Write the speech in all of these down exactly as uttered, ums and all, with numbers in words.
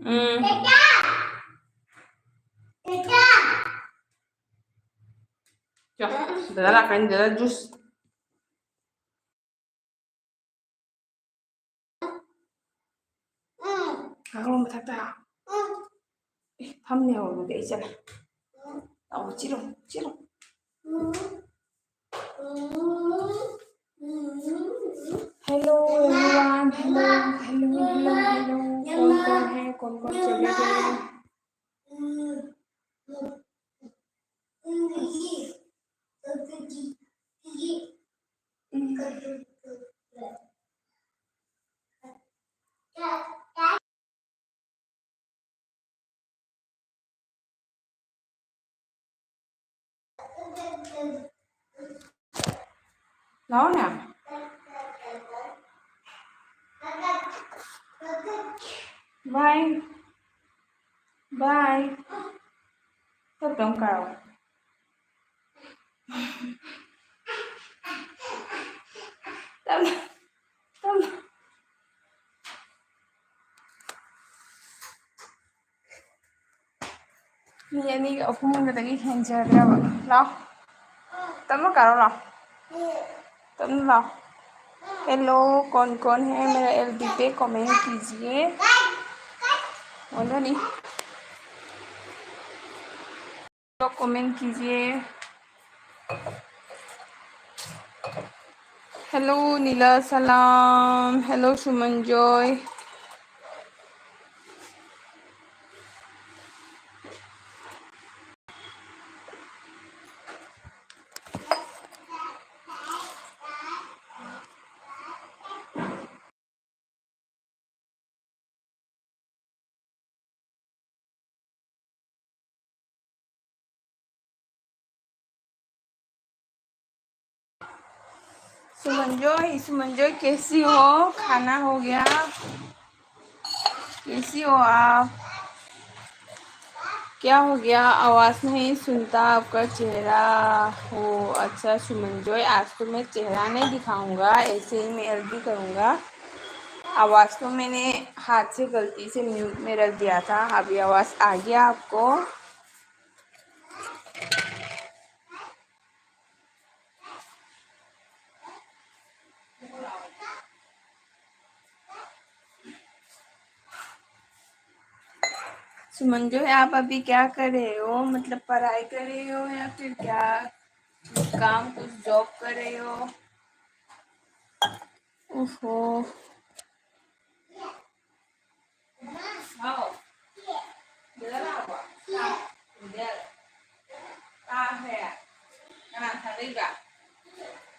ꯎꯝ꯫ ꯆꯣ, ꯗꯗꯥ ꯂꯥꯛꯀꯅꯤ, ꯗꯗꯥ ꯖꯨꯁ꯫ ꯀꯥꯡꯍꯧ ꯃꯊꯛꯇ꯫ ꯑꯦ, ꯐꯝꯅꯦ ꯍꯧꯔꯨꯗꯤ ꯑꯩ ꯆꯠꯂꯦ꯫ ꯂꯥꯛꯑꯣ, ꯆꯤꯔꯨ, ꯆꯤꯔꯨ꯫ Hello everyone, hello, hello, hello, hello. कौन कौन है, कौन कौन चले गए? ꯂꯥꯛꯑꯣꯅꯦ꯫ Bye. Bye. ꯇꯞ ꯇꯞ ꯀꯥꯔꯛꯑꯣ꯫ ꯇꯞ ꯇꯞ꯫ ꯃꯤ ꯑꯅꯤꯒ ꯑꯍꯨꯝꯒꯗꯒꯤ ꯍꯦꯟꯖꯗ꯭ꯔꯕ꯫ ꯂꯥꯎ꯫ ꯇꯞꯅ ꯀꯥꯔꯣ ꯂꯥꯎ꯫ ꯇꯞꯅ ꯂꯥꯎ꯫ Hello, कौन कौन है मेरा एलबी पे कमेंट कीजिए। बोलो नहीं। तो कमेंट कीजिए। हेलो नीला सलाम, हेलो सुमन जॉय। सुमन जॉय, सुमन जॉय, कैसी हो? खाना हो गया? कैसी हो आप? क्या हो गया? आवाज़ नहीं सुनता आपका चेहरा। हो, अच्छा सुमन जॉय, आज तो मैं चेहरा नहीं दिखाऊंगा, ऐसे ही मैं एलबी करूंगा। आवाज़ तो मैंने हाथ से गलती से म्यूट में रख दिया था। अभी आवाज़ आ गया आपको? सुमन जो है, आप अभी क्या कर रहे हो? मतलब पढ़ाई कर रहे हो या फिर क्या काम, कुछ जॉब कर रहे हो? ओहो।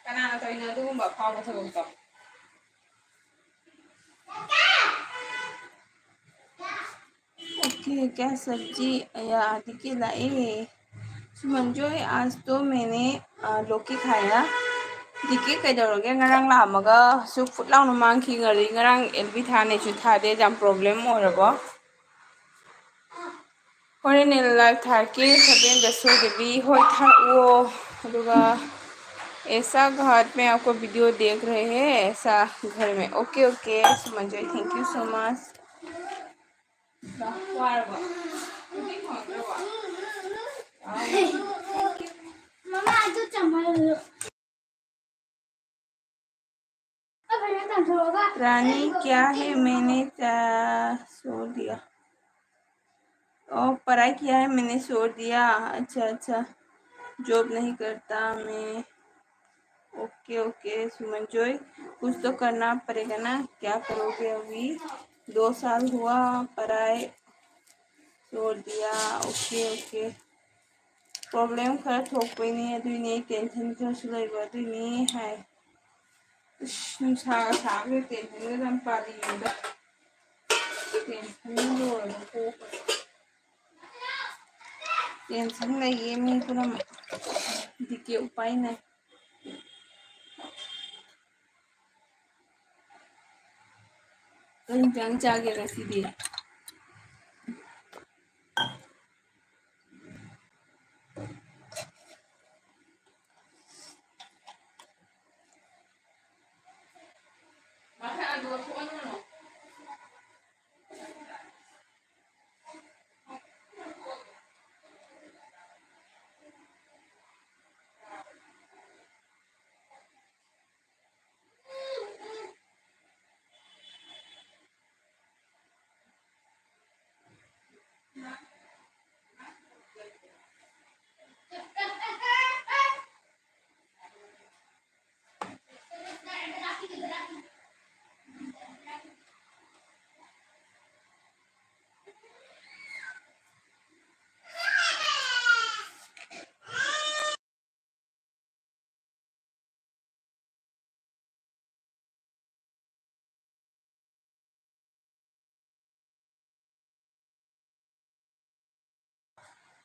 ꯀꯅꯥꯅ ꯇꯧꯔꯤꯅꯣ ꯑꯗꯨꯒꯨꯝꯕ ꯑꯐꯥꯎꯕ ꯊꯕꯛꯇꯣ? ओके, क्या सब्जी या आदि के लाए? सुमन जो है, आज तो मैंने, अ, लौकी खाया। ꯗꯤꯀꯦ ꯀꯩꯗꯧꯔꯒꯦ? ꯉꯔꯥꯡ ꯂꯥꯛꯑꯝꯃꯒ ꯁꯨ ꯐꯨꯠ ꯂꯥꯎꯅ ꯃꯥꯡꯈꯤ꯫ ꯉꯔꯤ-, ꯉꯔꯥꯡ ꯑꯦꯜ ꯕꯤ ꯊꯥꯅꯦꯁꯨ ꯊꯥꯗꯦ꯫ ꯌꯥꯝ ꯄ꯭ꯔꯣꯕ꯭ꯂꯦꯝ ꯑꯣꯏꯔꯕꯣ? ꯍꯣꯔꯦꯟ ꯂꯥꯏꯚ ꯊꯥꯔꯛꯀꯦ, ꯁꯚꯦꯟꯗ ꯁꯣꯏꯗꯕꯤ꯫ ꯍꯣꯏ, ꯊꯥꯔꯛꯑꯣ꯫ ꯑꯗꯨꯒ ऐसा घाट में आपको वीडियो देख रहे हैं, ऐसा घर में। Okay, okay, Suman ji, thank you so much। ꯋꯥꯔꯕꯣ? ꯃꯃꯥ, ꯑꯗꯨ ꯆꯥꯃꯜꯂꯣ꯫ रानी, क्या है, मैंने क्या छोड़ दिया? ओ, पढ़ाई किया है, मैंने छोड़ दिया। अच्छा, अच्छा, जॉब नहीं करता मैं। ओके, ओके, सुमन जॉय, कुछ तो करना पड़ेगा ना, क्या करोगे अभी? दो साल हुआ पढ़ाई छोड़ दिया। ओके, ओके, प्रॉब्लम ꯈꯔ ꯊꯣꯛꯄꯩꯅꯦ, ꯑꯗꯨꯏꯅꯦ, ꯇꯦꯟꯁꯟ ꯈꯔꯁꯨ ꯂꯩꯕ, ꯑꯗꯨꯏꯅꯦ ꯍꯥꯏ꯫ ꯑꯁ, ꯅꯨꯡꯁꯥꯒ ꯁꯥꯕꯁꯦ ꯇꯦꯟꯁꯟꯒ ꯌꯥꯝ ꯄꯥꯜꯂꯤꯉꯩꯗ꯫ ꯇꯦꯟꯁꯟꯅ ꯂꯣꯏꯔꯦ ꯀꯣꯛꯀ꯫ ꯇꯦꯟꯁꯟ ꯂꯩꯌꯦ ꯃꯤ ꯄꯨꯝꯅꯃꯛ꯫ ꯗꯤ ꯀꯦ ꯎꯄꯥꯏ ꯅꯥꯏ꯫ ꯀꯔꯤ ꯏꯟꯖꯥꯡ ꯆꯥꯒꯦ ꯉꯁꯤꯗꯤ?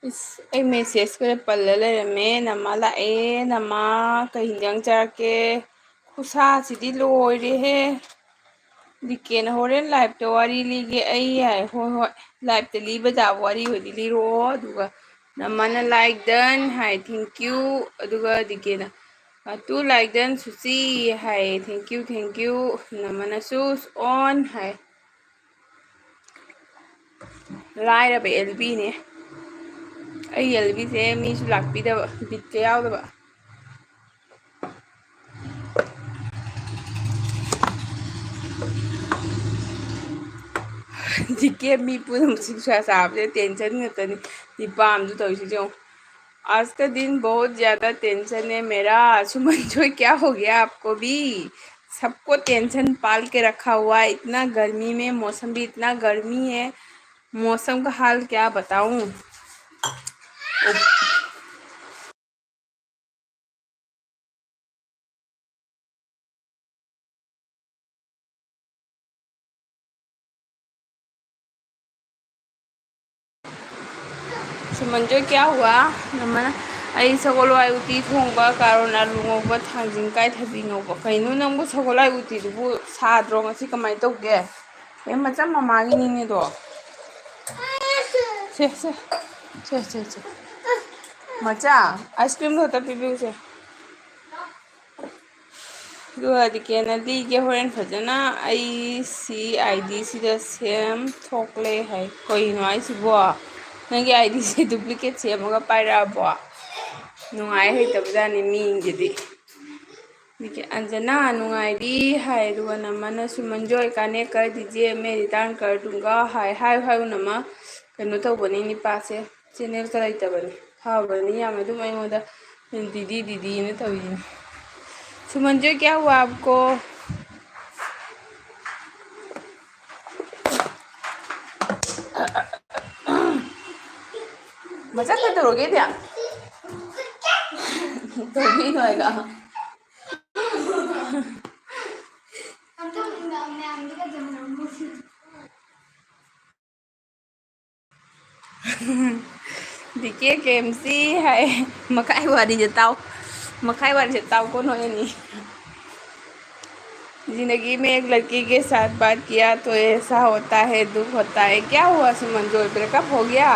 ꯏꯁ, ꯑꯩ ꯃꯦꯁꯦꯖ ꯈꯔ ꯄꯜꯂ ꯂꯩꯔꯝꯃꯦ꯫ ꯅꯃꯥ ꯂꯥꯛꯑꯦ, ꯅꯃꯥ ꯀꯩ ꯍꯤꯟꯖꯥꯡ ꯆꯥꯔꯛꯀꯦ? ꯈꯨꯁꯥꯁꯤꯗꯤ ꯂꯣꯏꯔꯦꯍꯦ꯫ ꯗꯤꯀꯦꯅ ꯍꯣꯔꯦꯟ ꯂꯥꯏꯞꯇ ꯋꯥꯔꯤ ꯂꯤꯒꯦ ꯑꯩ ꯍꯥꯏ꯫ ꯍꯣꯏ, ꯍꯣꯏ, ꯂꯥꯏꯞꯇ ꯂꯤꯕ ꯌꯥꯕ ꯋꯥꯔꯤ ꯑꯣꯏꯗꯤ ꯂꯤꯔꯛꯑꯣ꯫ ꯑꯗꯨꯒ ꯅꯃꯥꯅ like done high, thank you꯫ ꯑꯗꯨꯒ ꯗꯤꯀꯦꯅ, "ꯑ, two like done ꯁꯨꯆꯤ" high, "thank you, thank you"꯫ ꯅꯃꯥꯅꯁꯨ "on" ꯍꯥꯏ꯫ ꯂꯥꯏꯔꯕ ꯑꯦꯜ ꯕꯤꯅꯦ꯫ ꯑꯩ ꯑꯦꯜ ꯕꯤꯁꯦ ꯃꯤꯁꯨ ꯂꯥꯛꯄꯤꯗꯕ, ꯕꯤꯠꯀ ꯌꯥꯎꯗꯕ꯫ ꯗꯤꯀꯦ ꯃꯤ ꯄꯨꯝꯅꯃꯛ ꯁꯤꯡꯁꯥ ꯆꯥꯕꯁꯦ ꯇꯦꯟꯁꯟ ꯉꯥꯛꯇꯅꯤ꯫ ꯅꯤꯄꯥꯝꯁꯨ ꯇꯧꯔꯤꯁꯤ ꯌꯦꯡꯉꯨ꯫ "आज का दिन बहुत ज़्यादा टेंशन है मेरा।" सुमन जो, क्या हो गया आपको भी? सबको टेंशन पाल के रखा हुआ है। इतना गर्मी में, मौसम भी इतना गर्मी है, मौसम का हाल क्या बताऊं? ꯁꯨꯃꯟꯖꯣꯏ, क्या हुआ? ꯅꯃꯥꯅ, ꯑꯩ ꯁꯒꯣꯜ ꯍꯋꯥꯏ ꯎꯇꯤ ꯊꯣꯡꯕ, ꯀꯥꯔꯣꯟ ꯑꯂꯨ ꯉꯧꯕ, ꯊꯥꯡꯖꯤꯡ ꯀꯥꯏ ꯊꯕꯤ ꯉꯧꯕ꯫ ꯀꯩꯅꯣ ꯅꯪꯕꯨ ꯁꯒꯣꯜ ꯍꯋꯥꯏ ꯎꯇꯤꯗꯨꯕꯨ ꯁꯥꯗ꯭ꯔꯣ? ꯉꯁꯤ ꯀꯃꯥꯏꯅ ꯇꯧꯒꯦ? ꯑꯦ, ꯃꯆꯥ ꯃꯃꯥꯒꯤꯅꯤꯅꯦꯗꯣ꯫ ꯁꯦ, ꯁꯦ꯫ ꯁꯦ, ꯁꯦ, ꯁꯦ꯫ ꯃꯆꯥ, ice cream ꯈꯛꯇ ꯄꯤꯕꯤꯌꯨꯁꯦ꯫ ꯑꯗꯨꯒ ꯗꯤꯀꯦꯅ ꯂꯤꯒꯦ ꯍꯣꯔꯦꯟ ꯐꯖꯅ꯫ ꯑꯩ ꯁꯤ ꯑꯥꯏ ꯗꯤꯁꯤꯗ ꯁꯦꯝ ꯊꯣꯛꯂꯦ ꯍꯥꯏ꯫ ꯀꯩꯅꯣ ꯍꯥꯏꯁꯤꯕꯣ? ꯅꯪꯒꯤ ꯑꯥꯏ ꯗꯤꯁꯦ duplicate ꯁꯦꯝꯃꯒ ꯄꯥꯏꯔꯛꯑꯕꯣ? ꯅꯨꯡꯉꯥꯏ ꯍꯩꯇꯕꯖꯥꯠꯅꯤ ꯃꯤꯁꯤꯡꯁꯤꯗꯤ꯫ ꯑꯗꯒꯤ ꯑꯟꯖꯅꯥ ꯅꯨꯡꯉꯥꯏꯔꯤ ꯍꯥꯏ, ꯑꯗꯨꯒ ꯅꯃꯅ ꯁꯨꯃꯟꯖꯣꯏ ꯀꯥꯅꯦ ꯀꯔ ꯗꯤꯖꯦ ꯃꯦ ꯔꯤꯇꯥꯔꯟ ꯀꯔ ꯗꯨꯡꯒꯥ ꯍꯥꯏ꯫ ꯍꯥꯏꯌꯨ, ꯍꯥꯏꯌꯨ ꯅꯃ꯫ ꯀꯩꯅꯣ ꯇꯧꯕꯅꯤ ꯅꯤꯄꯥꯁꯦ, ꯆꯦꯅꯦꯜꯒ ꯂꯩꯇꯕꯅꯤ꯫ ꯐꯕꯅꯤ ꯌꯥꯝ, ꯑꯗꯨꯝ ꯑꯩꯉꯣꯟꯗ ꯗꯤꯗꯤ ꯗꯤꯗꯤꯅ ꯇꯧꯔꯤꯅꯤ꯫ ꯁꯨꯃꯟꯖꯣꯏ, क्या हुआ आपको? ꯃꯆꯥ ꯀꯩꯗꯧꯔꯒꯦ ꯏꯕꯦꯝ? ꯇꯧꯕꯤꯅꯣ ꯍꯥꯏꯒ꯫ ꯗꯤ ꯀꯦ ꯀꯦ ꯑꯦꯝ ꯁꯤ ꯍꯥꯏ꯫ ꯃꯈꯥꯏ ꯋꯥꯔꯤꯁꯦ ꯇꯥꯎ꯫ ꯃꯈꯥꯏ ꯋꯥꯔꯤꯁꯦ ꯇꯥꯎ ꯀꯣ ꯅꯣꯏ ꯑꯅꯤ꯫ जिंदगी में एक लड़की के साथ बात किया तो ऐसा होता है, दुख होता है। क्या हुआ सुमन जोय, ब्रेकअप हो गया?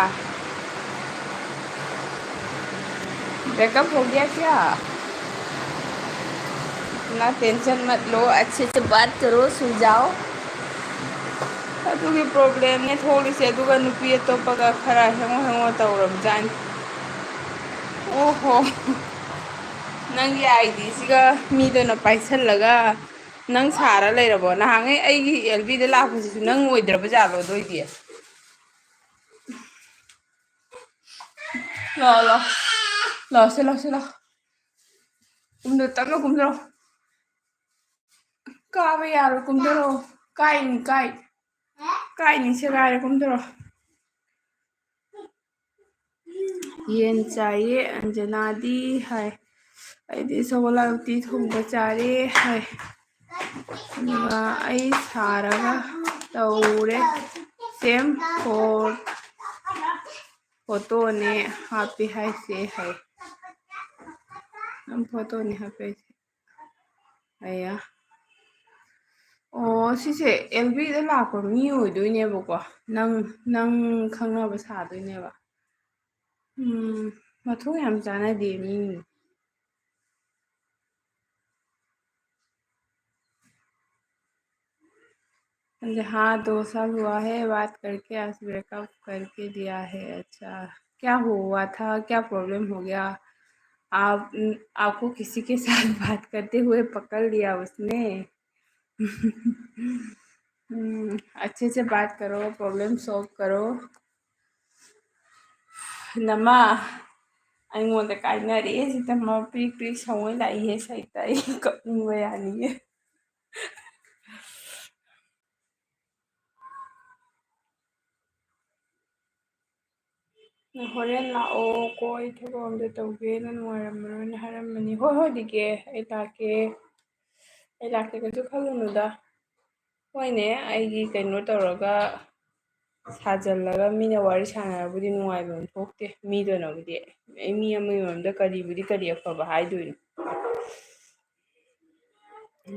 ब्रेकअप हो गया क्या? इतना टेंशन मत लो, अच्छे से बात करो, सुलझाओ। ꯑꯗꯨꯒꯤ ꯄ꯭ꯔꯣꯕ꯭ꯂꯦꯝꯅꯦ ꯊꯣꯛꯂꯤꯁꯦ꯫ ꯑꯗꯨꯒ ꯅꯨꯄꯤ ꯑꯇꯣꯞꯄꯒ ꯈꯔ ꯍꯦꯡꯉꯣ ꯍꯦꯡꯉꯣ ꯇꯧꯔꯕꯖꯥꯠꯅꯤ꯫ ꯑꯣꯍꯣ, ꯅꯪꯒꯤ ꯑꯥꯏ ꯗꯤꯁꯤꯒ ꯃꯤꯗꯨꯅ ꯄꯥꯏꯁꯜꯂꯒ ꯅꯪ ꯁꯥꯔ ꯂꯩꯔꯕꯣ? ꯅꯍꯥꯟꯉꯩ ꯑꯩꯒꯤ ꯑꯦꯜ ꯕꯤꯗ ꯂꯥꯛꯄꯁꯤꯁꯨ ꯅꯪ ꯑꯣꯏꯗ꯭ꯔꯕ ꯖꯥꯠꯂꯣ? ꯑꯗꯨ ꯑꯣꯏꯗꯤ ꯂꯥꯛꯑꯣ, ꯂꯥꯛꯑꯣ, ꯂꯥꯛꯑꯣ, ꯁꯦ ꯂꯥꯛꯑꯣ, ꯁꯦ ꯂꯥꯛꯑꯣ꯫ ꯀꯨꯝꯗꯣ, ꯇꯞꯅ ꯀꯨꯝꯗꯔꯣ꯫ ꯀꯥꯕ ꯌꯥꯔꯣꯏ, ꯀꯨꯝꯗꯔꯣ꯫ ꯀꯥꯏꯅꯤ, ꯀꯥꯏ-, ꯀꯥꯏꯅꯤ, ꯁꯦꯒꯥꯏꯔꯦ, ꯀꯨꯝꯗꯔꯣ꯫ ꯌꯦꯟ ꯆꯥꯏꯌꯦ ꯑꯟꯖꯅꯥꯗꯤ ꯍꯥꯏ꯫ ꯑꯩꯗꯤ ꯁꯒꯣꯜ ꯍꯋꯥꯏ ꯎꯇꯤ ꯊꯣꯡꯕ ꯆꯥꯔꯦ ꯍꯥꯏ꯫ ꯑꯗꯨꯒ ꯑꯩ ꯁꯥꯔꯒ ꯇꯧꯔꯦ꯫ ꯁꯦꯝ ꯐꯣꯔ ꯐꯣꯇꯣꯅꯦ ꯍꯥꯞꯄꯤ ꯍꯥꯏꯁꯦ ꯍꯥꯏ꯫ ꯅꯪ ꯐꯣꯇꯣꯅꯦ ꯍꯥꯞꯄꯤ ꯍꯥꯏꯁꯦ꯫ ꯑꯌꯥ꯫ ꯑꯣ, ꯁꯤꯁꯦ ꯑꯦꯜ ꯕꯤꯗ ꯂꯥꯛꯄ ꯃꯤ ꯑꯣꯏꯗꯣꯏꯅꯦꯕꯀꯣ꯫ ꯅꯪ, ꯅꯪ ꯈꯪꯅꯕ ꯁꯥꯗꯣꯏꯅꯦꯕ꯫ ꯎꯝ, ꯃꯊꯣꯡ ꯌꯥꯝ ꯆꯥꯟꯅꯗꯦ ꯃꯤ꯫ जहाँ दो साल हुआ है बात करके, आज ब्रेकअप करके दिया है। अच्छा, क्या हुआ था, क्या प्रॉब्लम हो गया? आप, आपको किसी के साथ बात करते हुए पकड़ लिया उसने? हम्म, अच्छे से बात करो, प्रॉब्लम सॉल्व करो। ꯅꯃꯥ, ꯑꯩꯉꯣꯟꯗ ꯀꯥꯏꯅꯔꯦ ꯁꯤꯗ ꯃꯄꯤꯛ ꯄꯤꯛ ꯁꯪꯉꯣꯏ ꯂꯥꯛꯏꯍꯦ ꯁꯩꯇ, ꯑꯩ ꯀꯞꯅꯤꯡꯕ ꯌꯥꯅꯤꯌꯦ꯫ ꯅꯪ ꯍꯣꯔꯦꯟ ꯂꯥꯛꯑꯣ ꯀꯣ, ꯑꯩ ꯊꯕꯛ ꯑꯝꯇ ꯇꯧꯒꯦ, ꯅꯪ ꯅꯨꯡꯉꯥꯏꯔꯝꯃꯔꯣꯏꯅ ꯍꯥꯏꯔꯝꯕꯅꯤ꯫ ꯍꯣꯏ, ꯍꯣꯏ, ꯗꯤꯀꯦ, ꯑꯩ ꯂꯥꯛꯀꯦ, ꯑꯩ ꯂꯥꯛꯀꯦ, ꯀꯩꯁꯨ ꯈꯜꯂꯨꯅꯨꯗ꯫ ꯍꯣꯏꯅꯦ, ꯑꯩꯒꯤ ꯀꯩꯅꯣ ꯇꯧꯔꯒ ꯁꯥꯖꯜꯂꯒ ꯃꯤꯅ ꯋꯥꯔꯤ ꯁꯥꯟꯅꯔꯕꯨꯗꯤ ꯅꯨꯡꯉꯥꯏꯕ ꯑꯃ ꯊꯣꯛꯇꯦ꯫ ꯃꯤꯗꯨꯅꯕꯨꯗꯤ, ꯑꯩ ꯃꯤ ꯑꯃꯒꯤ ꯃꯔꯝꯗ ꯀꯔꯤꯕꯨꯗꯤ ꯀꯔꯤ ꯑꯐꯕ ꯍꯥꯏꯗꯣꯏꯅꯣ?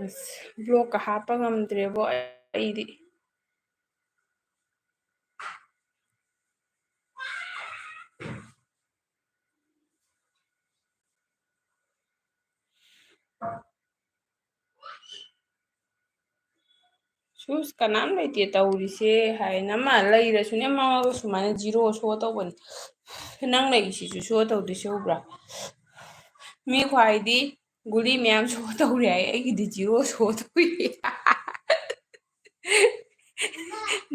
ꯑꯁ, ꯕ꯭ꯂꯣꯛꯀ ꯍꯥꯞꯄ ꯉꯝꯗ꯭ꯔꯦꯕꯣ ꯑꯩꯗꯤ꯫ ꯁꯨꯁ ꯀꯅꯥꯝ ꯂꯩꯇꯦ ꯇꯧꯔꯤꯁꯦ ꯍꯥꯏ꯫ ꯅꯃ ꯂꯩꯔꯁꯨꯅꯦ, ꯃꯃꯥꯒ ꯁꯨꯃꯥꯏꯅ ꯖꯤꯔꯣ ꯁꯣ ꯇꯧꯕꯅꯤ꯫ ꯅꯪ ꯂꯩꯔꯤꯁꯤꯁꯨ ꯁꯣ ꯇꯧꯗꯣꯏꯁꯦ ꯎꯕ꯭ꯔꯥ? ꯃꯤ ꯈ꯭ꯋꯥꯏꯗꯤ ꯒꯨꯂꯤ ꯃꯌꯥꯝ ꯁꯣ ꯇꯧꯔꯦ ꯍꯥꯏ, ꯑꯩꯒꯤꯗꯤ ꯖꯤꯔꯣ ꯁꯣ ꯇꯧꯏ꯫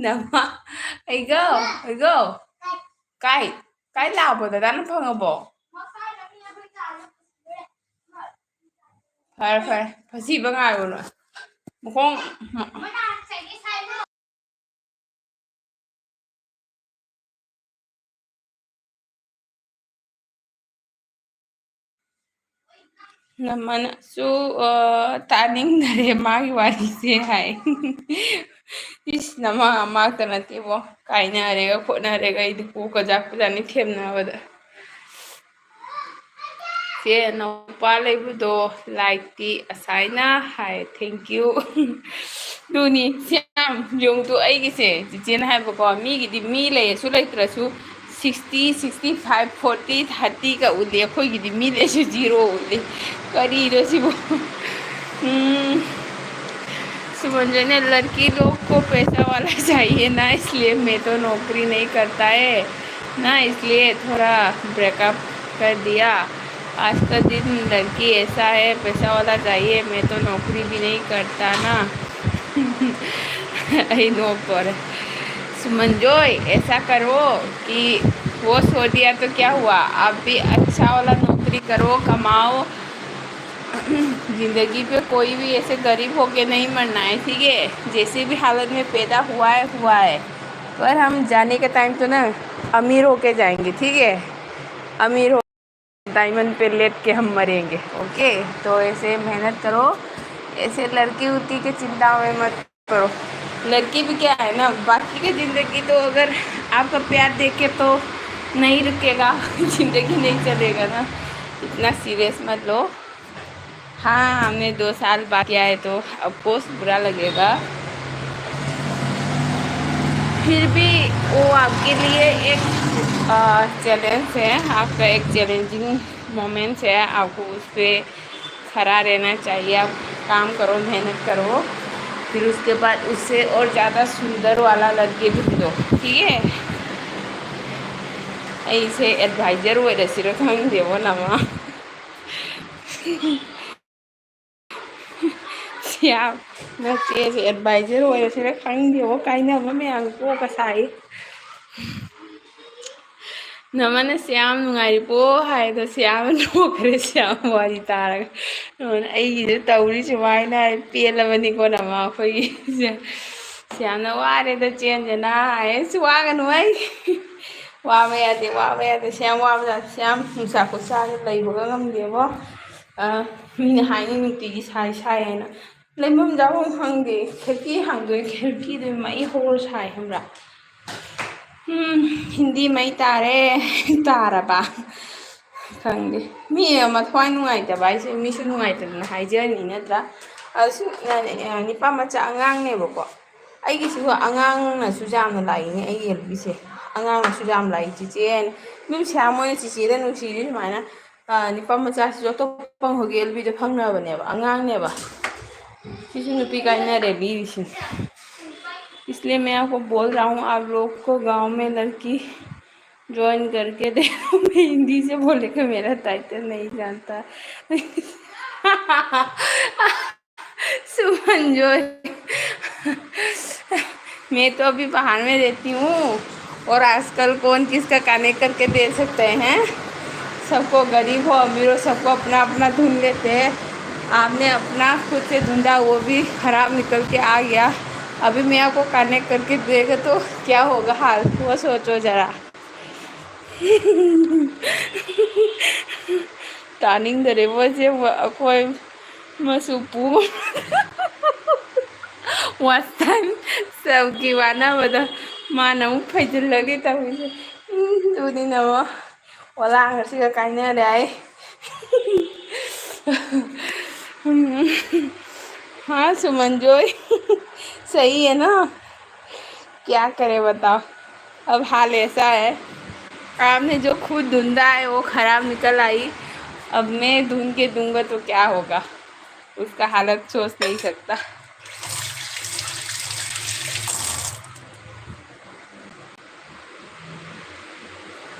ꯅꯃ, ꯑꯩꯒꯣ, ꯑꯩꯒꯣ, ꯀꯥꯏ, ꯀꯥꯏ ꯂꯥꯛꯑꯕꯣ? ꯗꯗꯥꯅ ꯐꯪꯉꯕꯣ? ꯐꯔꯦ, ꯐꯔꯦ, ꯐꯁꯤꯕ ꯉꯥꯏꯔꯨꯅꯨ꯫ ꯃꯈꯣꯡ, ꯅꯃꯅꯁꯨ, ꯑ, ꯇꯥꯅꯤꯡꯗꯔꯦ ꯃꯥꯒꯤ ꯋꯥꯔꯤꯁꯦ ꯍꯥꯏ꯫ ꯏꯁ, ꯅꯃ ꯑꯃꯇ ꯅꯠꯇꯦꯕꯣ, ꯀꯥꯏꯅꯔꯦꯒ ꯈꯣꯠꯅꯔꯦꯒ ꯑꯩꯗꯤ ꯀꯣꯛꯀ ꯆꯥꯛꯄꯖꯥꯠꯅꯤ ꯊꯦꯝꯅꯕꯗ꯫ ꯆꯦ ꯅꯨꯄꯥ ꯂꯩꯕꯗꯣ ꯂꯥꯏꯛꯇꯤ ꯑꯁꯥꯏꯅ ꯍꯥꯏ, thank you꯫ ꯑꯗꯨꯅꯤ ꯁꯤ ꯌꯥꯝ ꯌꯦꯡꯗꯣ ꯑꯩꯒꯤꯁꯦ ꯆꯤꯆꯦꯅ ꯍꯥꯏꯕꯀꯣ, ꯃꯤꯒꯤꯗꯤ ꯃꯤ ꯂꯩꯔꯁꯨ ꯂꯩꯇ꯭ꯔꯁꯨ sixty, sixty five, forty, thirty ꯀ ꯎꯠꯂꯤ, ꯑꯩꯈꯣꯏꯒꯤꯗꯤ ꯃꯤ ꯂꯩꯁꯨ ꯖꯤꯔꯣ ꯎꯠꯂꯤ꯫ ꯀꯔꯤꯅꯣ ꯁꯤꯕꯨ? ꯎꯝ, सुमन जी ने, लड़की लोग को पैसा वाला चाहिए ना, इसलिए मैं तो नौकरी नहीं करता है ना, इसलिए थोड़ा ब्रेकअप कर दिया। आज का दिन लड़की ऐसा है, पैसा वाला चाहिए, मैं तो नौकरी भी नहीं करता ना। ꯑꯩ ꯅꯣꯛꯇꯣꯔꯦ꯫ सुमन जी, ऐसा करो कि वो सो दिया तो क्या हुआ, आप भी अच्छा वाला नौकरी करो, कमाओ। जिंदगी पे कोई भी ऐसे गरीब होके नहीं मरना है, ठीक है? जैसे भी हालत में पैदा हुआ है, हुआ है, पर हम जाने का टाइम तो ना अमीर होके जाएंगे, ठीक है? अमीर हो, डायमंड पे लेट के हम मरेंगे। ओके, तो ऐसे मेहनत करो, ऐसे लड़की उड़की के चिंता में मत करो। लड़की भी क्या है ना, बाकी की जिंदगी तो अगर आपका प्यार देखे तो नहीं रुकेगा, जिंदगी नहीं चलेगा ना, इतना सीरियस मत लो। हाँ, हमें दो साल बाद किया है तो ऑफ कोर्स बुरा लगेगा, फिर भी वो आपके लिए एक चैलेंज है, आपका एक चैलेंजिंग मोमेंट्स है। आपको उस पर खड़ा रहना चाहिए। आप काम करो, मेहनत करो, फिर उसके बाद उससे और ज़्यादा सुंदर वाला लड़के ढूंढो, ठीक है? ꯑꯩꯁꯦ ꯑꯦꯗꯚꯥꯏꯖꯔ ꯑꯣꯏꯔꯁꯤꯔ ꯈꯪꯗꯦꯕꯣ ꯅꯃꯥ꯫ ꯁꯤꯌꯥꯝ, ꯅꯆꯦꯁꯦ ꯑꯦꯗꯚꯥꯏꯖꯔ ꯑꯣꯏꯔꯁꯤꯔ ꯈꯪꯗꯦꯕꯣ, ꯀꯥꯏꯅꯕ ꯃꯌꯥꯝ ꯀꯣꯛꯀ ꯁꯥꯏ꯫ ꯅꯃꯅ ꯁꯤꯌꯥꯝ ꯅꯨꯡꯉꯥꯏꯔꯤꯕꯣ ꯍꯥꯏꯗꯣ ꯁꯤꯌꯥꯝ ꯅꯣꯛꯈ꯭ꯔꯦ꯫ ꯁꯤꯌꯥꯝ ꯋꯥꯔꯤ ꯇꯥꯔꯒ ꯅꯃꯅ ꯑꯩꯒꯤꯁꯦ ꯇꯧꯔꯤ ꯁꯨꯃꯥꯏꯅ ꯍꯥꯏ꯫ ꯄꯦꯜꯂꯕꯅꯤꯀꯣ ꯅꯃ ꯑꯩꯈꯣꯏꯒꯤꯁꯦ꯫ ꯁꯤꯌꯥꯝꯅ ꯋꯥꯔꯦꯗ ꯆꯦꯟꯁꯦꯅ ꯍꯥꯏ꯫ ꯑꯁ ꯋꯥꯒꯅꯨ ꯑꯩ꯫ ꯋꯥꯕ ꯌꯥꯗꯦ, ꯋꯥꯕ ꯌꯥꯗꯦ꯫ ꯁꯤꯌꯥꯝ ꯋꯥꯕ ꯖꯥꯠ, ꯁꯤꯌꯥꯝ ꯅꯨꯡꯁꯥ ꯈꯨꯠꯁꯥꯁꯦ ꯂꯩꯕꯒ ꯉꯝꯗꯦꯕꯣ꯫ ꯑ, ꯃꯤꯅ ꯍꯥꯏꯅꯤ ꯅꯨꯡꯇꯤꯒꯤ ꯁꯥꯏ ꯁꯥꯏ ꯍꯥꯏꯅ꯫ ꯂꯩꯐꯝ ꯆꯥꯐꯝ ꯈꯪꯗꯦ꯫ ꯈꯤꯔꯀꯤ ꯍꯥꯡꯗꯣꯛꯑꯦ, ꯈꯤꯔꯀꯤꯗꯨ ꯃꯩ ꯍꯧꯔ ꯁꯥꯏ ꯈꯪꯕ꯭ꯔꯥ? ꯎꯝ, ꯍꯤꯟꯗꯤ ꯃꯩ ꯇꯥꯔꯦ꯫ ꯇꯥꯔꯕ? ꯈꯪꯗꯦ꯫ ꯃꯤ ꯑꯃ ꯊꯋꯥꯏ ꯅꯨꯡꯉꯥꯏꯇꯕ ꯍꯥꯏꯁꯦ ꯃꯤꯁꯨ ꯅꯨꯡꯉꯥꯏꯇꯗꯅ ꯍꯥꯏꯖꯔꯤꯅꯤ ꯅꯠꯇ꯭ꯔꯥ? ꯑꯗꯨ ꯁꯨꯝ, ꯑ, ꯅꯤꯄꯥ ꯃꯆꯥ ꯑꯉꯥꯡꯅꯦꯕꯀꯣ꯫ ꯑꯩꯒꯤꯁꯨ ꯑꯉꯥꯡꯅꯁꯨ ꯌꯥꯝꯅ ꯂꯥꯛꯏꯅꯦ ꯑꯩꯒꯤ ꯑꯦꯜꯕꯤꯁꯦ꯫ ꯑꯉꯥꯡꯅꯁꯨ ꯌꯥꯝ ꯂꯥꯛꯏ ꯆꯤꯆꯦ꯫ ꯑꯗꯨꯝ ꯁ꯭ꯌꯥꯝ ꯍꯣꯏꯅ ꯆꯤꯆꯦꯗ ꯅꯨꯡꯁꯤꯔꯤ ꯁꯨꯃꯥꯏꯅ꯫ ꯑ, ꯅꯤꯄꯥ ꯃꯆꯥꯁꯤꯁꯨ ꯑꯇꯣꯞꯄ ꯍꯧꯒꯤ ꯑꯦꯜꯕꯤꯗ ꯐꯪꯅꯕꯅꯦꯕ, ꯑꯉꯥꯡꯅꯦꯕ꯫ ꯁꯤꯁꯨ ꯅꯨꯄꯤ ꯀꯥꯏꯅꯔꯦ ꯕꯤꯔꯤꯁꯤꯅ꯫ इसलिए मैं आपको बोल रहा हूँ, आप लोग को गाँव में लड़की ज्वाइन करके दे। मैं हिंदी से बोले कि मेरा टाइटल नहीं जानता। सुमन जो है, मैं तो अभी बाहर में रहती हूँ और आजकल कौन किसका कनेक्ट करके दे सकते हैं। सबको, गरीब हो अमीर हो, सबको अपना अपना ढूंढ लेते हैं। आपने अपना खुद से ढूंढा, वो भी खराब निकल के आ गया। अभी मैं आपको कनेक्ट करके देगा तो क्या होगा हाल, वो सोचो जरा। ꯇꯥꯅꯤꯡꯗꯔꯦꯕꯣ ꯏꯆꯦ, ꯑꯩꯈꯣꯏ ꯃꯆꯨ ꯄꯨ ꯋꯥꯁꯟ ꯁꯦꯜꯒꯤ ꯋꯥꯅꯕꯗ ꯃꯥꯅ ꯑꯃꯨꯛ ꯐꯩꯖꯤꯜꯂꯒꯦ ꯇꯧꯔꯤꯁꯦ꯫ ꯎꯝ, ꯑꯗꯨꯅꯤꯅ ꯑꯃꯨꯛ ꯑꯣꯂꯥꯡ ꯉꯁꯤꯒ ꯀꯥꯏꯅꯔꯦ ꯍꯥꯏ꯫ ꯎꯝ꯫ हाँ सुमन जोई, सही है ना? क्या करे बताओ, अब हाल ऐसा है। आपने जो खुद ढूंढा है वो खराब निकल आई, अब मैं ढूंढ के दूंगा तो क्या होगा, उसका हालत सोच नहीं सकता।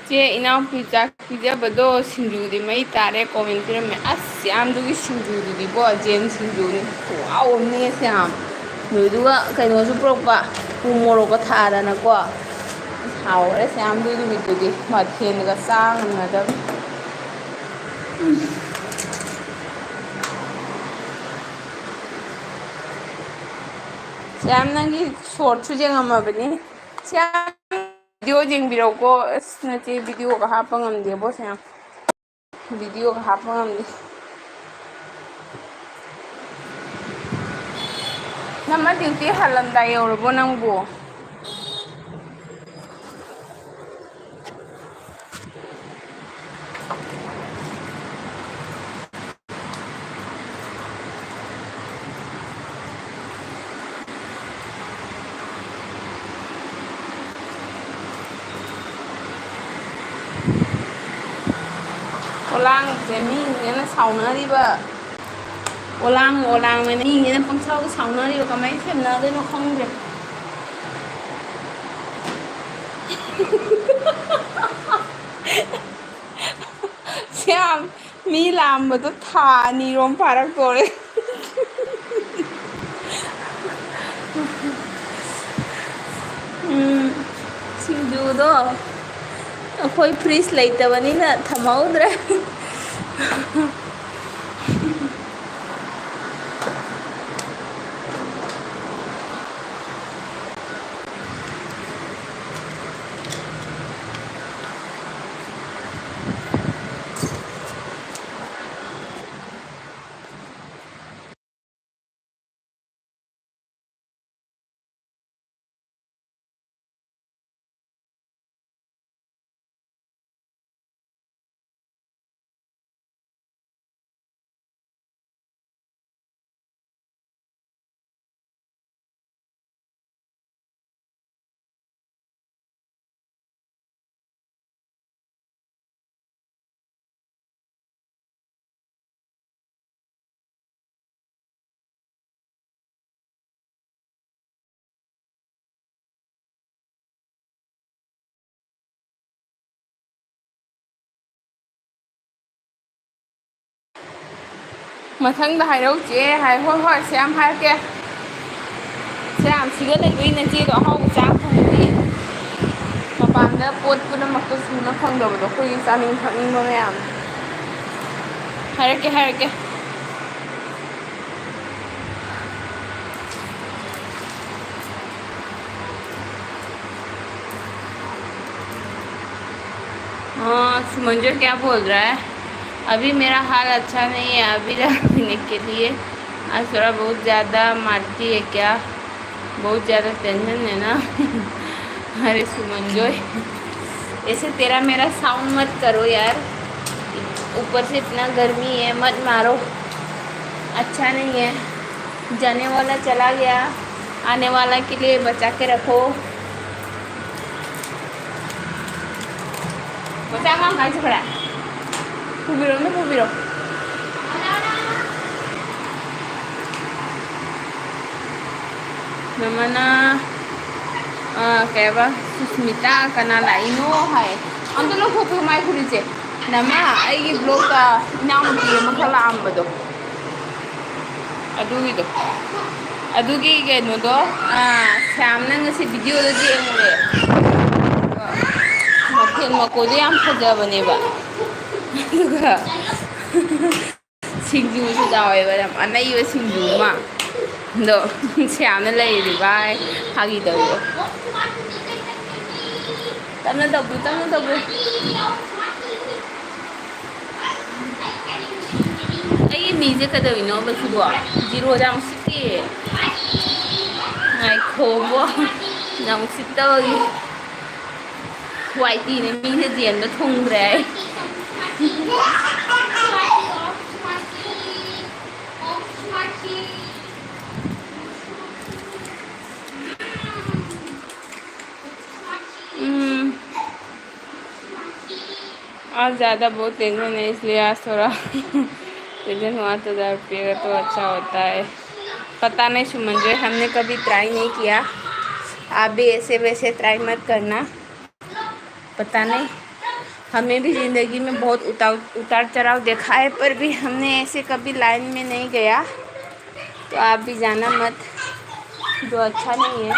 ꯆꯦ ꯏꯅꯥꯎꯄꯤ ꯆꯥꯛ ꯄꯤꯖꯕꯗꯣ ꯁꯤꯡꯖꯨꯗꯤ ꯃꯩ ꯇꯥꯔꯦ, comment ꯄꯤꯔꯝꯃꯦ꯫ ꯑꯁ, ꯁ꯭ꯌꯥꯝꯗꯨꯒꯤ ꯁꯤꯡꯖꯨꯗꯨꯗꯤꯀꯣ, ꯖꯦꯟ ꯁꯤꯡꯖꯨꯅꯤ, ꯈꯨꯍꯥꯎ ꯑꯃꯅꯤ ꯁ꯭ꯌꯥꯝ꯫ ꯅꯣꯏꯗꯨꯒ ꯀꯩꯅꯣꯁꯨ ꯄꯨꯔꯛꯄ, ꯎ ꯃꯣꯔꯣꯛꯀ ꯊꯥꯗꯅꯀꯣ꯫ ꯑꯁ, ꯍꯥꯎꯈ꯭ꯔꯦ ꯁ꯭ꯌꯥꯝꯗꯨꯒꯤ ꯅꯨꯃꯤꯠꯇꯨꯗꯤ, ꯃꯊꯦꯜꯒ ꯆꯥ ꯉꯝꯅꯗꯕꯅꯤ꯫ ꯎꯝ꯫ ꯁ꯭ꯌꯥꯝ, ꯅꯪꯒꯤ shortꯁꯨ ꯌꯦꯡꯉꯝꯃꯕꯅꯤ꯫ ꯁ꯭ꯌꯥꯝ, video ꯌꯦꯡꯕꯤꯔꯛꯎꯀꯣ꯫ ꯑꯁ, ꯅꯆꯦ videoꯒ ꯍꯥꯞꯄ ꯉꯝꯗꯦꯕꯣ, ꯁ꯭ꯌꯥꯝ꯫ Videoꯒ ꯍꯥꯞꯄ ꯉꯝꯗꯦ꯫ ꯅꯃ duty ꯍꯜꯂꯝꯗꯥꯏ ꯌꯧꯔꯕꯣ ꯅꯪꯕꯨ? ꯑꯣꯂꯥꯡꯁꯦ ꯃꯤꯁꯤꯡꯁꯤꯅ ꯁꯥꯎꯅꯔꯤꯕ, ꯑꯣꯂꯥꯡ ꯑꯣꯂꯥꯡ ꯑꯅ ꯃꯤꯁꯤꯡꯁꯤꯅ ꯄꯪꯁꯥꯎꯗ ꯁꯥꯎꯅꯔꯤꯕ, ꯀꯃꯥꯏꯅ ꯁꯦꯝꯅꯗꯣꯏꯅꯣ ꯈꯪꯗ꯭ꯔꯦ꯫ ꯁ꯭ꯌꯥꯝ, ꯃꯤ ꯂꯥꯝꯕꯗꯣ ꯊꯥ ꯑꯅꯤꯔꯣꯝ ꯐꯥꯔꯛꯇꯣꯔꯦ꯫ ꯎꯝ, ꯁꯤꯡꯖꯨꯗꯣ ꯑꯩꯈꯣꯏ fridge ꯂꯩꯇꯕꯅꯤꯅ ꯊꯝꯍꯧꯗ꯭ꯔꯦ꯫ ꯃꯊꯪꯗ ꯍꯥꯏꯔꯛꯎ ꯆꯦ ꯍꯥꯏ꯫ ꯍꯣꯏ ꯍꯣꯏ ꯁꯦ ꯌꯥꯝ ꯍꯥꯏꯔꯛꯀꯦ꯫ ꯁꯦ ꯌꯥꯝ ꯁꯤꯒ ꯂꯩꯕꯩ ꯅꯆꯦꯗꯣ ꯑꯍꯥꯎꯕ ꯆꯥ ꯐꯪꯗꯦ꯫ ꯃꯄꯥꯟꯗ ꯄꯣꯠ ꯄꯨꯝꯅꯃꯛꯇꯣ ꯁꯨꯅ ꯐꯪꯗꯕꯗꯣ ꯑꯩꯈꯣꯏꯒꯤ ꯆꯥꯅꯤꯡ ꯊꯛꯅꯤꯡꯕ ꯃꯌꯥꯝ꯫ ꯍꯥꯏꯔꯛꯀꯦ ꯍꯥꯏꯔꯛꯀꯦ꯫ हाँ, सुमंजय क्या बोल रहा है? अभी मेरा हाल अच्छा नहीं है, अभी रहने के लिए आज थोड़ा बहुत ज़्यादा मारती है क्या? बहुत ज़्यादा टेंशन है ना। अरे सुमंजय, ऐसे तेरा मेरा साउंड मत करो यार, ऊपर से इतना गर्मी है, मत मारो, अच्छा नहीं है। जाने वाला चला गया, आने वाला के लिए बचा के रखो। ꯃꯆꯥ ꯑꯉꯥꯡ ꯀꯥꯏ ꯆꯠꯈ꯭ꯔꯦ? ꯄꯨꯕꯤꯔꯣꯅꯦ, ꯄꯨꯕꯤꯔꯣ꯫ ꯅꯃꯅ, ꯑ, ꯀꯩ ꯍꯥꯏꯕ, ꯁꯨꯁꯃꯤꯇꯥ ꯀꯅꯥ ꯂꯥꯛꯏꯅꯣ ꯍꯥꯏ꯫ ꯑꯝꯇ ꯂꯧꯊꯣꯛꯄꯤꯌꯨ ꯃꯥꯏ ꯐꯨꯔꯤꯠꯁꯦ꯫ ꯅꯃ, ꯑꯩꯒꯤ ꯕ꯭ꯂꯣꯛꯇ ꯏꯅꯥꯎꯅꯨꯄꯤ ꯑꯃꯈꯛ ꯂꯥꯛꯑꯝꯕꯗꯣ꯫ ꯑꯗꯨꯒꯤꯗꯣ꯫ ꯑꯗꯨꯒꯤ ꯀꯩꯅꯣꯗꯣ, ꯑꯥ, ꯁ꯭ꯌꯥꯝꯅ ꯉꯁꯤ ꯚꯤꯗꯤꯑꯣꯗ ꯌꯦꯡꯉꯨꯔꯦ꯫ ꯑꯗꯨꯒ ꯃꯐꯦꯟ ꯃꯀꯣꯏꯗꯣ ꯌꯥꯝ ꯐꯖꯕꯅꯦꯕ꯫ ꯑꯗꯨꯒ ꯁꯤꯡꯖꯨꯁꯨ ꯌꯥꯎꯋꯦꯕ, ꯌꯥꯝ ꯑꯅꯩꯕ ꯁꯤꯡꯖꯨ ꯑꯃ꯫ ꯑꯗꯣ ꯁ꯭ꯌꯥꯝꯅ ꯂꯩꯔꯤꯕ ꯍꯥꯏ, ꯐꯥꯒꯤ ꯇꯧꯕ꯫ ꯇꯞꯅ ꯇꯧꯕꯤꯌꯨ, ꯇꯞꯅ ꯇꯧꯕꯤꯌꯨ꯫ ꯑꯩꯒꯤ ꯃꯤꯁꯦ ꯀꯩꯗꯧꯔꯤꯅꯣꯕ ꯁꯤꯕꯣ? ꯖꯤꯔꯣꯗ ꯌꯥꯝ ꯁꯤꯠꯇꯦ꯫ ꯉꯥꯏꯈꯣꯕꯣ꯫ ꯌꯥꯝ ꯁꯤꯠꯇꯕꯒꯤ꯫ ꯋꯥꯏ ꯇꯤꯅ ꯃꯤꯁꯦ ꯖꯦꯟꯗ ꯊꯨꯡꯈ꯭ꯔꯦ ꯍꯥꯏ꯫ ꯎꯝ꯫ आज ज़्यादा बहुत टेंशन है, इसलिए आज थोड़ा टेंशन हुआ तो दर्द पिएगा तो अच्छा होता है। पता नहीं सुमन जो है, हमने कभी ट्राई नहीं किया, आप भी ऐसे वैसे ट्राई मत करना। पता नहीं हमें भी ज़िंदगी में बहुत उतार उतार चढ़ाव देखा है, पर भी हमने ऐसे कभी लाइन में नहीं गया। तो आप भी जाना मत, जो अच्छा नहीं है।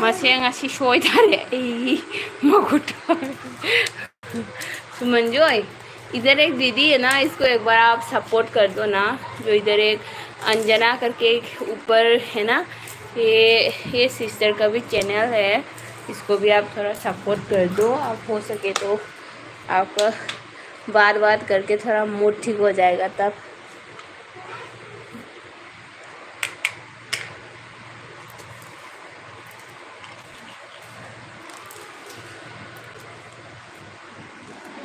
ꯃꯁꯦ ꯉꯁꯤ ꯁꯣꯏꯗꯔꯦ ꯑꯩ ꯃꯈꯨꯠ꯫ सुमन जॉय, इधर एक दीदी है ना, इसको एक बार आप सपोर्ट कर दो ना। जो इधर एक अंजना करके एक ऊपर है ना, ये ये सिस्टर का भी चैनल है, इसको भी आप थोड़ा सपोर्ट कर दो। आप हो सके तो आपका बात बात करके थोड़ा मूड ठीक हो जाएगा तब।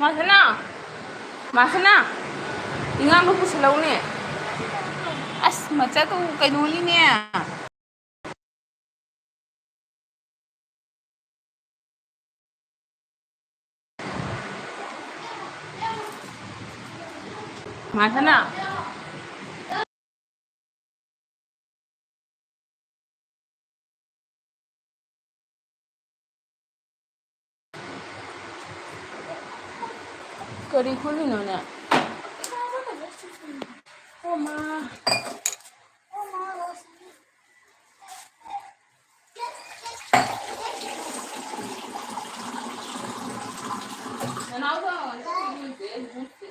ꯃꯁꯅꯥ, ꯃꯁꯅꯥ, ꯏꯉꯥꯡꯗꯣ ꯄꯨꯁꯤꯜꯂꯛꯎꯅꯦ꯫ ꯑꯁ, ꯃꯆꯥꯗꯣ ꯀꯩꯅꯣꯅꯤꯅꯦ꯫ ꯃꯁꯅꯥ꯫ ꯀꯔꯤ ꯈꯨꯜꯂꯤꯅꯣꯅꯦ? ꯑꯣ ꯃꯥ꯫ ꯅꯅꯥꯎꯗꯣ ꯑꯝꯇ ꯄꯤꯕꯤꯌꯨꯁꯦ, ꯖꯨꯁꯁꯦ꯫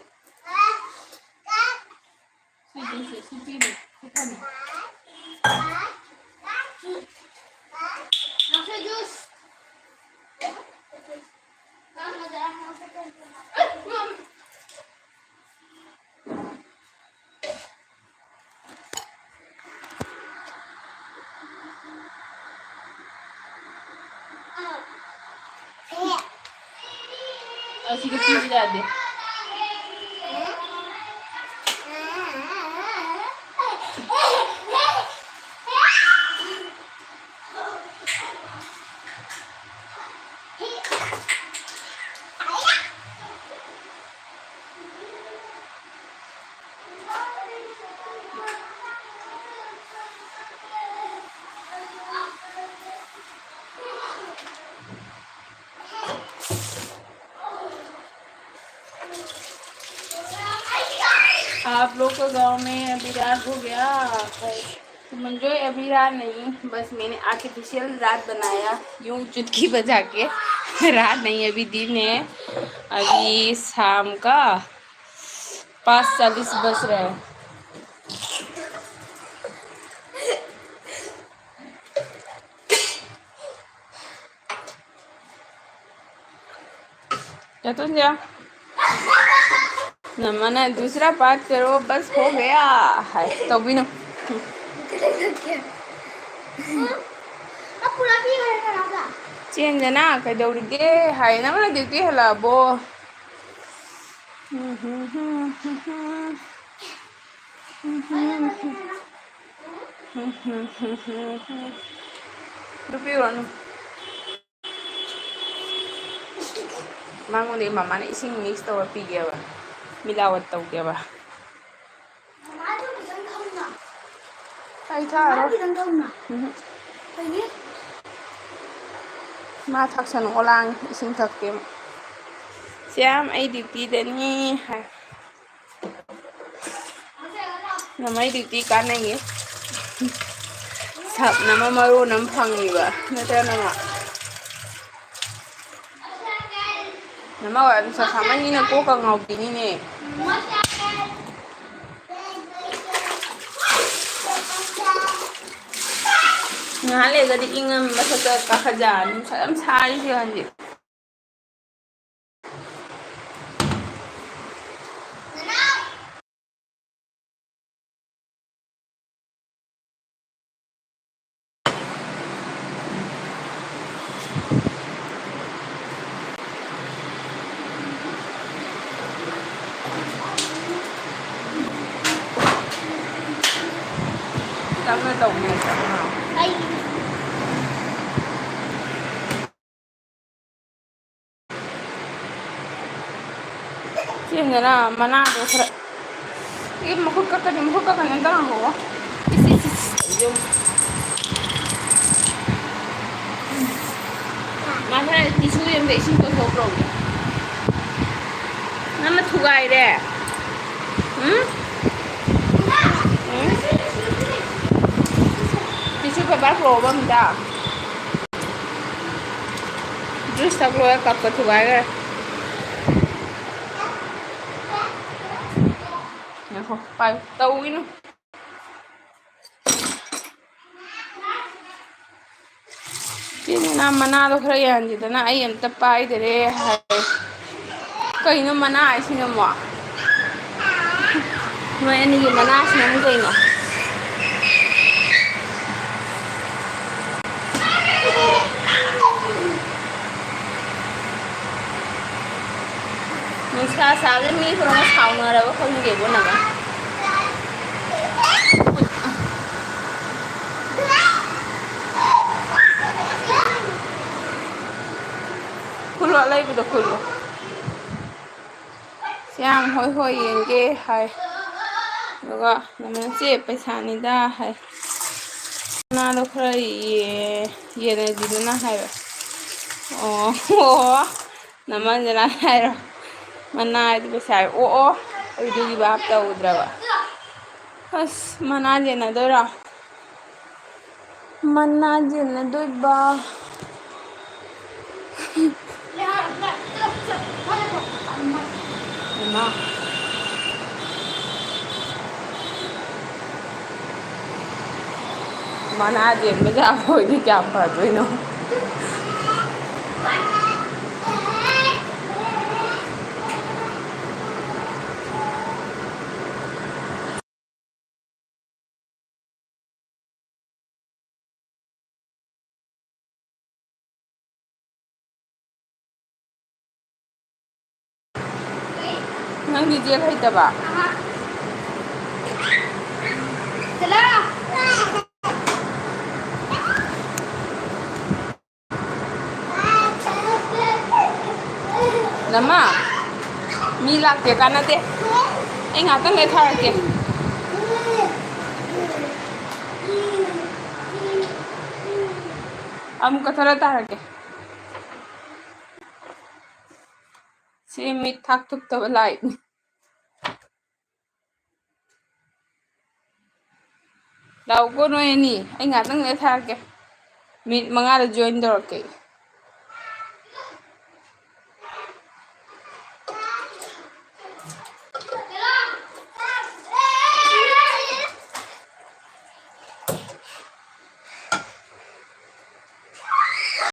ꯁꯤ ꯖꯨꯁꯁꯦ, ꯁꯤ ꯄꯤꯔꯤ, ꯁꯤ ꯊꯝꯃꯤ꯫ ꯅꯥꯎꯁꯦ, ꯖꯨꯁ꯫ ꯑꯁꯤꯗ ꯄꯤꯕ ꯌꯥꯗꯦ꯫ आप लोग के गांव में अभी रात हो गया है? तो मुझे अभी रात नहीं, बस मैंने आर्टिफिशियल रात बनाया, यूं चुटकी बजा के। रात नहीं, अभी दिन है, अभी शाम का पाँच चालीस बज रहा है। क्या तुम जा? नमन है, दूसरा पार्ट करो, बस हो गया। है तो भी ना। अब पूरा भी घर का राजा। चेंज ना कर दौड़ गए, है ना, मैं ड्यूटी हला बो। हम्म, हम्म, हम्म, हम्म, हम्म। हम्म, हम्म, हम्म, हम्म, हम्म। ꯅꯨꯄꯤ ꯑꯣꯏꯔꯅꯨ꯫ ꯃꯉꯣꯟꯗ ꯃꯃꯥꯅ ꯏꯁꯤꯡ ꯃꯤꯛꯁ ꯇꯧꯔ ꯄꯤꯒꯦꯕ, ꯃꯤꯂꯥꯋꯠ ꯇꯧꯒꯦꯕ꯫ ꯃꯃꯥꯗꯣ ꯈꯤꯇꯪ ꯊꯝꯅ꯫ ꯑꯩ ꯊꯛꯑꯔꯣꯏ꯫ ꯃꯃꯥꯗꯣ ꯈꯤꯇꯪ ꯊꯝꯅ꯫ ꯎꯝꯍꯨꯝ꯫ ꯀꯩꯒꯤ? ꯃꯥ ꯊꯛꯁꯅꯨ, ꯑꯣꯂꯥꯡ ꯏꯁꯤꯡ ꯊꯛꯇꯦ ꯃꯥ꯫ ꯁꯤ ꯌꯥꯝ ꯑꯩ ꯗ꯭ꯌꯨꯇꯤꯗꯅꯤ ꯍꯥꯏ꯫ ꯅꯃꯥꯏ ꯗ꯭ꯌꯨꯇꯤ ꯀꯥꯟꯅꯩꯌꯦ꯫ ꯁꯞꯅ ꯑꯃ ꯃꯔꯣꯟ ꯑꯃ ꯐꯪꯉꯤꯕ, ꯅꯠꯇ꯭ꯔ ꯅꯃ? ꯅꯃ ꯋꯥꯏ ꯅꯨꯡꯁꯥ ꯁꯥꯃꯟꯒꯤꯅ ꯀꯣꯛꯀ ꯉꯥꯎꯕꯤꯅꯤꯅꯦ꯫ ꯉꯥꯏꯍꯥꯛ ꯂꯩꯔꯒꯗꯤ ꯏꯪꯉ ꯃꯊꯛꯇ ꯀꯥꯈꯠꯂꯛꯑꯅꯤ꯫ ꯅꯨꯡꯁꯥ ꯌꯥꯝ ꯁꯥꯔꯤꯁꯦ ꯍꯧꯖꯤꯛ꯫ ꯇꯞꯅ ꯇꯧꯕꯅꯦ, ꯇꯞꯅ꯫ ꯑꯩ ꯁꯤꯁꯤꯅ ꯃꯅꯥꯗꯣ ꯈꯔ, ꯏ, ꯃꯈꯨꯠ ꯀꯛꯀꯅꯤ, ꯃꯈꯨꯠ ꯀꯛꯀꯅꯤ, ꯑꯝꯇ ꯉꯥꯏꯈꯣꯀꯣ꯫ ꯏꯁ, ꯏꯁ, ꯏꯁ, ꯌꯨꯝ꯫ ꯃꯥ ꯈꯔ ꯇꯤꯁꯨ ꯌꯦꯡꯕ ꯏꯁꯤꯡ ꯇꯣꯏꯊꯣꯛꯈ꯭ꯔꯣ꯫ ꯅꯪꯅ ꯊꯨꯒꯥꯏꯔꯦ꯫ ꯎꯝ? ꯎꯝ? Tissue paper ꯄꯨꯔꯛꯑꯣꯕ ꯑꯝꯇ꯫ Juice ꯊꯛ ꯂꯣꯏꯔ cupꯀ ꯊꯨꯒꯥꯏꯈ꯭ꯔꯦ꯫ ꯉꯥꯏꯈꯣ, ꯄꯥꯏꯌꯨ꯫ ꯇꯧꯒꯤꯅꯨ꯫ ꯏꯆꯦ ꯅꯨꯅꯥ, ꯃꯅꯥꯗꯣ ꯈꯔ ꯌꯥꯟꯁꯤꯗꯅ, ꯑꯩ ꯑꯝꯇ ꯄꯥꯏꯗꯔꯦ ꯍꯥꯏ꯫ ꯀꯩꯅꯣ ꯃꯅꯥ ꯍꯥꯏꯁꯤꯅ ꯑꯃꯨꯛ? ꯅꯣꯏ ꯑꯅꯤꯒꯤ ꯃꯅꯥꯁꯤꯅ ꯑꯃꯨꯛ ꯀꯩꯅꯣ? ꯅꯨꯡꯁꯥ ꯁꯥꯕꯁꯦ ꯃꯤ ꯄꯨꯝꯅꯃꯛ ꯁꯥꯎꯅꯔꯕ ꯈꯪꯗꯦꯕꯣ ꯅꯃ꯫ ꯈꯨꯜꯂꯣ, ꯑꯂꯩꯕꯗꯣ ꯈꯨꯜꯂꯣ꯫ ꯁꯤ ꯌꯥꯝ ꯍꯣꯏ ꯍꯣꯏ ꯌꯦꯡꯒꯦ ꯍꯥꯏ꯫ ꯑꯗꯨꯒ ꯃꯃꯜꯁꯦ ꯄꯩꯁꯥꯅꯤꯗ ꯍꯥꯏ꯫ ꯃꯅꯥꯗꯣ ꯈꯔ ꯌꯦ-, ꯌꯦꯟꯅꯁꯤꯗꯅ ꯍꯥꯏꯕ꯫ ꯑꯣ, ꯑꯣ, ꯅꯃꯟꯁꯤꯅ ꯍꯥꯏꯔꯣ꯫ ꯃꯅꯥ ꯍꯥꯏꯗꯤ ꯄꯩꯁꯥ ꯍꯥꯏ-, ꯑꯣ, ꯑꯣ, ꯑꯩ ꯑꯗꯨꯒꯤ ꯚꯥꯞ ꯇꯧꯗ꯭ꯔꯕ꯫ ꯑꯁ, ꯃꯅꯥ ꯌꯦꯟꯅꯗꯣꯏꯔꯣ? ꯃꯅꯥ ꯌꯦꯟꯅꯗꯣꯏꯕ꯫ ꯏꯃꯥ꯫ ꯃꯅꯥ ꯌꯦꯟꯕ ꯌꯥꯕ ꯑꯣꯏꯗꯤ ꯀꯌꯥꯝ ꯐꯗꯣꯏꯅꯣ꯫ ꯅꯪꯗꯤ ꯖꯦꯜ ꯍꯩꯇꯕ? ꯅꯃ, ꯃꯤ ꯂꯥꯛꯇꯦ, ꯀꯥꯟꯅꯗꯦ꯫ ꯑꯩ ꯉꯥꯛꯇꯪ ꯂꯩ ꯊꯥꯔꯛꯀꯦ꯫ ꯑꯃꯨꯛ ꯀꯛꯊꯠꯂ ꯊꯥꯔꯛꯀꯦ꯫ ꯁꯤ ꯃꯤꯠ ꯊꯥꯛ ꯊꯨꯞꯇꯕ ꯂꯥꯏꯠꯅꯤ꯫ ꯂꯥꯛꯎꯀꯣ ꯅꯣꯏ ꯑꯅꯤ, ꯑꯩ ꯉꯥꯛꯇꯪ ꯂꯩꯔ ꯊꯥꯔꯛꯀꯦ꯫ ꯃꯤꯅꯤꯠ ꯃꯉꯥꯗ ꯖꯣꯏꯟ ꯇꯧꯔꯛꯀꯦ꯫